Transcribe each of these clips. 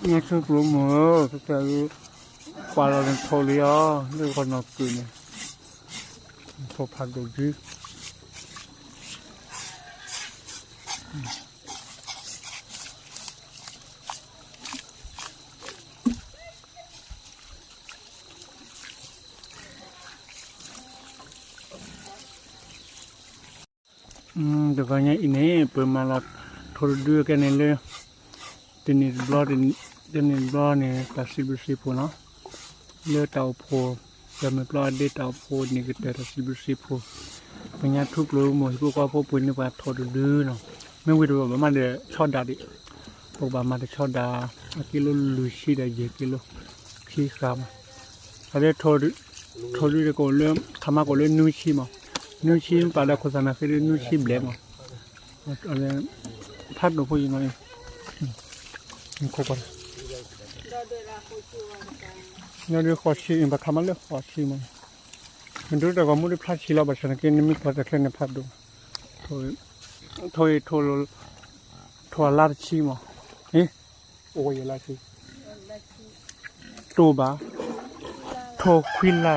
နဆူကျိမုၢ်ဧၢ, ကစၢ်ဧၢ, ကွၢ်လီၤနထိးလံဧါ, လၢဂီၤနီၢ်ကုၢ်န့ၣ်, ထိးဖးဒိၣ်ဒု တဂီၤညါအံၤန့ၣ် ပမၤလီၤထိးတဒုကဲန့ၣ်လၢ တနံၤတဘျီ တနံၤတဘျီန့ၣ် တၢ်စံးဘျုးစံးဖှိၣ်နီၤ, လၢတၢ်အိၣ်ဖှိၣ် တၢ်မုၢ်ပျီအဒ့တၢ်အိၣ်ဖှိၣ်န့ၣ်ကတၢၢ်တၢ်စံးဘျုးစံးဖှိၣ်, ပညါထူကျိမုၢ်ဟံၣ်ဖိဃီဖိ ပှ့ၤန့ၢ်ပှၤထိးတဒုနီၤ, မ့ၢ်ဝံၤတဘၣ်ဘၣ်မးဒီးဆီဒၣ်ဒံး, ပကဘၣ်မၤတဆီဒၣ် အကံလိလွံၢ်ဆံဒီးယဲၢ်ကံလိ ခံဃာ်မး, အဒဲ ထိးဒုတကအိၣ်လၢ ခါမးကအိၣ်လၢနွံဆံမး, နွံဆံပာ်ဒီးခိၣ်သၣ်နၢ်ဃ့ဒုနွံဆံဘျဲၣ်မး, ဖးဒိၣ်ဖိယံၤနီၤ, ခိၣ်ကွၢ်, ဒီးဃိးဆံ ပခါမးလၢဃိးဆံမး, မ့ၢ်ဒိတၢ်ဂီၤမူဒ်ဖျါဆံလီၤ ဘၣ်ဆၣ်နက့နမ့ၢ်ကွၢ်တၢ်ချၢန့ၣ်ဖးဒိၣ်, ထိး ထိးအလါတဆံမး, အ့ အိၣ်ဝဲယဲၢ်လါဆံ, တိၢ်ဘၣ်, ထိးခွံလါ,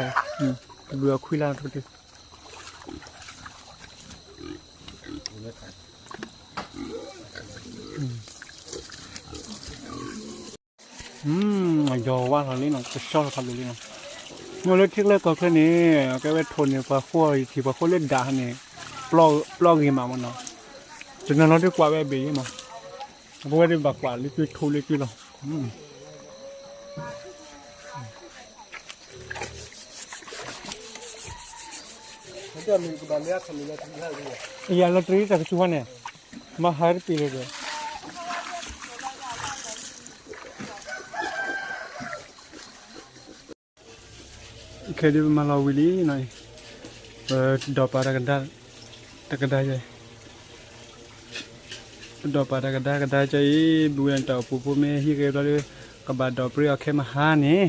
ဘုၣ်အခွံလါထိးတ့ၢ် ယီၤဝါထီၣ်လံနီၤ, ကဆှီထီၣ်ဖးဒိၣ်လံနီၤ, မ့ၢ်လၢထံကျဲကီၢ်ချၢန့ၣ် ကဲဝဲထိးန့ၣ် ပှၤဃိအီၤယထံၣ် ပှၤဃိလၢဒၣ်န့ၣ်, ပျီဂ့ၤမးမးနီၤ, တနီၤနီၤဒ်ကွၢ်ဝဲအဘ့ၣ်ယဲမး, အပဝဲဒ်ဘၣ်ကွၢ်လၢကၠွ့ထိးလၢကၠွ့လီၤ ယလီၤတရံးတၢ်ကစူၤဝဲန့ၣ်, မဟါတပံၤလၢၤဒီး ခဲဒ်ပမၤလီၤဝံၤလံနီၤ, ပဒီးပာ်တကဒါ, တကဒါယဲ, ပဒီးပာ်တကဒါကဒါကၢအံၤ, ဘုဝဲတၢ်အိၣ်ဖှိၣ်ဖိမ့ၢ်ဟံးဂဲၤဘျီဒီး ကဘၣ်ဒီးပြံအီၤခဲမဟါန့ၣ်,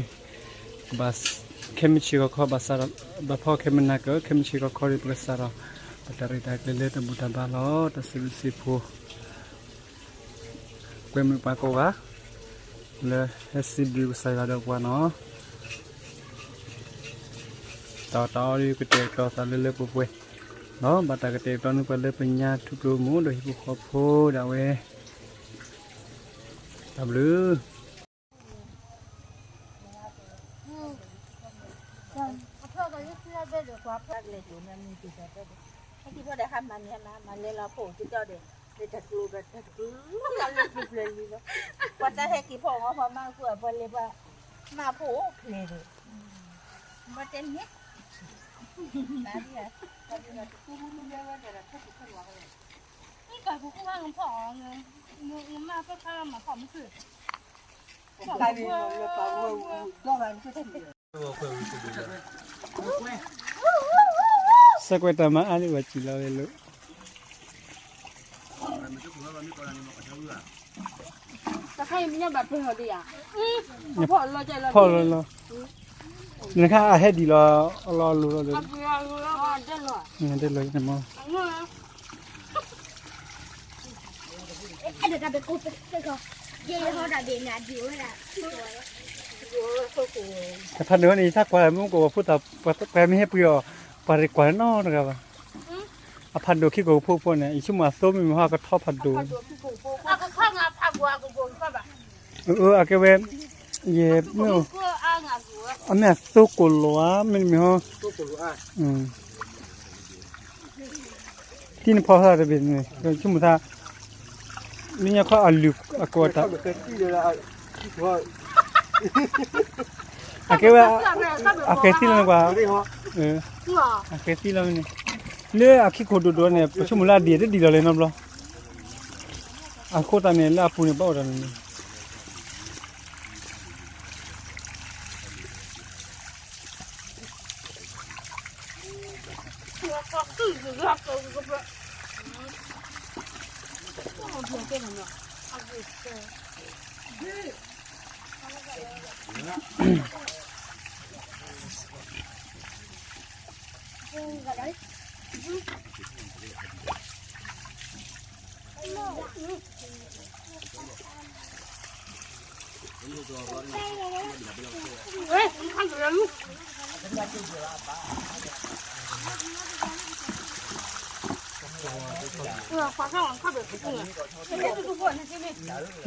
ကဘၣ် ခဲမုၢ်ဆ့ၣ်ခီခီဘၣ်စးထီၣ်, ဘၣ်ဖီခဲမုၢ်နၤကၢ ခဲမုၢ်ဆ့ၣ်ခီခီဒီး ပကစးထီၣ် ပတၢ်ရဲၣ်တၢ်ကျဲၤလၢတဘူၣ်တၢ်ဘါလီၤ. တၢ်စံးဘျုးစံးဖှိၣ် ကွဲမုာ်ပှၤကိးဂၤ လၢဟဲစံးဘျုးကစၢ်ယွၤဒီးပှၤနီၤ, တၢ်အီၣ်တၢ်အီဒီးကတဲာ်ကတီၤသးလၢလၢပှဲၤပှဲၤ, ဒီးဘၣ်တၢ်ကတဲာ်ကတီၤန့ၢ်ပှၤလၢပညါထူကျိမူဒီးဟံၣ်ဖိဃီဖိဒၣ်ဝဲ, တၢ်ဘျုး အဖျၢၣ်ကလၢဆူလၢဘဲဒီး ကွၢ်ဖျၢၣ်ကလဲၤဒိးနမ့ၢ်က့ၤဒီးတဲဒီး, ဟဲက့ၤဖီဒီးဟးမၤန့ၢ်မၤလဲၤလီၤဖိကၠီဒီး, လၢတၢ်ကျိဒီးတၢ်ကျိ, လၢပျၢၤလံလီၤ, ပှၤတၢ်ဟဲက့ၤဖီအီၤပှၤမါအဃိ ပှၤလဲၤပှၤမၤဖိအိၣ်ဖျဲးဒီး, ဘၣ်တဲန့ၣ်, ကၢ်ကူကူၣ်ဘၣ်နဖီၣ်အီၤ, နမါဖီၣ်ခါလီၤမၤဖီၣ်မုၢ်ခုၣ် စဲးကွဲးတၢ်မၤအါဒံးဘၣ်စံၣ်လီၤဝဲလိၤ, တခါအံၤမ့ၢ်ညါဘၣ်ပှဲၤဟီၣ်ဒံးဧါ, ဖီၣ်လီၤလီၤ, နခါအဟဲဒံးလီၤ, အလီၤလိၤလီၤဒီး, ဒဲလီၤ, တဖးဒိၣ်န့ၣ် ယသးကွၢ်မူကီၢ် ဖိသၣ် ပှၤမ့ၢ်ဟဲပှ့ၤအီၤ, ပှၤတကွၢ်နီတဂၤဘၣ်. အဖးဒိၣ်ခံကီၢ်ဖိဖိန့ၣ် ယဆိကမိၣ်အသိမ့ၢ်မ့ၢ်ဟီ အကထီဖးဒိၣ်, အကဲဝဲ, ယဲ, အမ့ၢ်အသိကိၢ်လီၤဧါ မ့တမ့ၢ်ဟီ တံၢ်နဖီသၣ်တဘ့ၣ်န့ၣ် ဆိကမိၣ်သး, မ့ၢ်ညါခီအလုၢ်အကိးတၢ်, အကဲဝဲ, အကဲသံလီၤနကွၢ်, အကဲသံလီၤန့ၣ်, လၢအခံခိၣ်ဒိၣ်ဒိၣ်န့ၣ် ပဆိကမိၣ်လၢအဒံၣ်တဒံၣ်လီၤလဲၣ်နီတဘျီ, အဃိသတးန့ၣ် လၢအပူၤန့ၣ် ဘၣ်အိၣ်တၢ်န့ၣ်န့ၣ်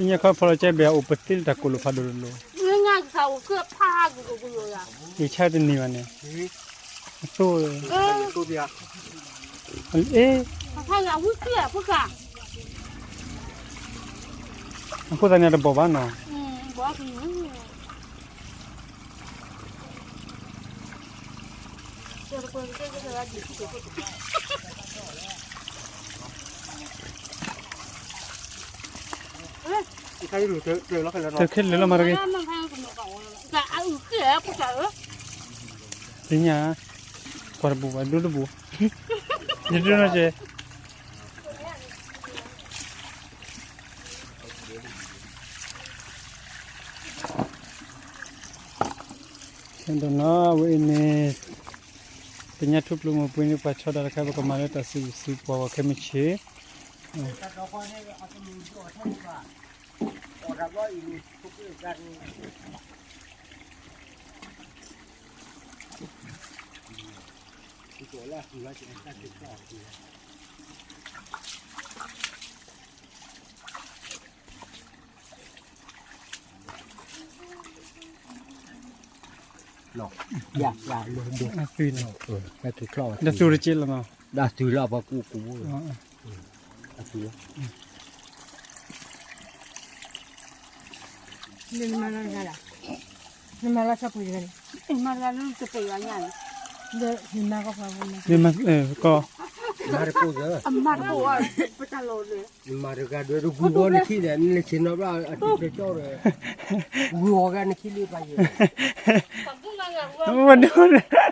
ညါခီဖီလီၤကဲဘဲအိၣ်ပသ့လၢတၢ်ကိၢ်လိာ်ဖးဒိၣ်လိၤလိၤ, ယဆၢတန့ၢ်ဘၣ်န့ၣ်, အသိ, အ့, အဃိသတးန့ၣ်တဘီၣ်ဘၣ်နီၤ, တခဲလၢာ်လီၤမးတဂ့ၤ, သ့ၣ်ညါ, ကွၢ်တဘူးဘၣ် ဒိတဘူး, ယဒိနီၢ်ကဲ ဒီးနီၤ အဝဲအံၤန့ၣ် သ့ၣ်ညါထူပျိမ့ၢ်ပှ့ၤန့ၣ် ပှၤဆီဒၣ်တခါ ပကမၤလၢတၢ်စံးဘျုးစံးဖှိၣ်ပှၤခဲမုၢ်ဆ့ၣ်, ဒီးသုးတက့ၢ်လီၤနီၤ, ဒီးသုးလၢပှၤကူကူ, ကီ, မၤတဂၤဒီး ဂုၤဂီၤနခံဒီး နလဲၤဆ့ၣ်နီၤဘျီ အတုၤကကီၢ်ဒီး ဂုၤဂီၤဂၤနခံလံပှၤယဲၢ်, မဒူနၤ,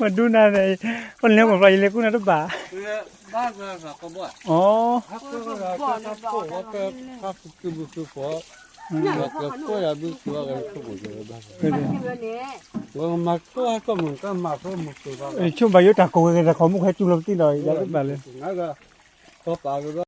မဒူနၤန့ၣ်, ပလဲၤမၤဖျီယလဲၤကူနၤတဘၣ်, အီ, ဆိဘၣ်ယိၣ်တၢ်ကိးဝဲက့ၤတၢ်ခီမူၣ်ခဲတူၢ်လီၤပသံၣ်ဒီး ယၤတဘၣ်လၢ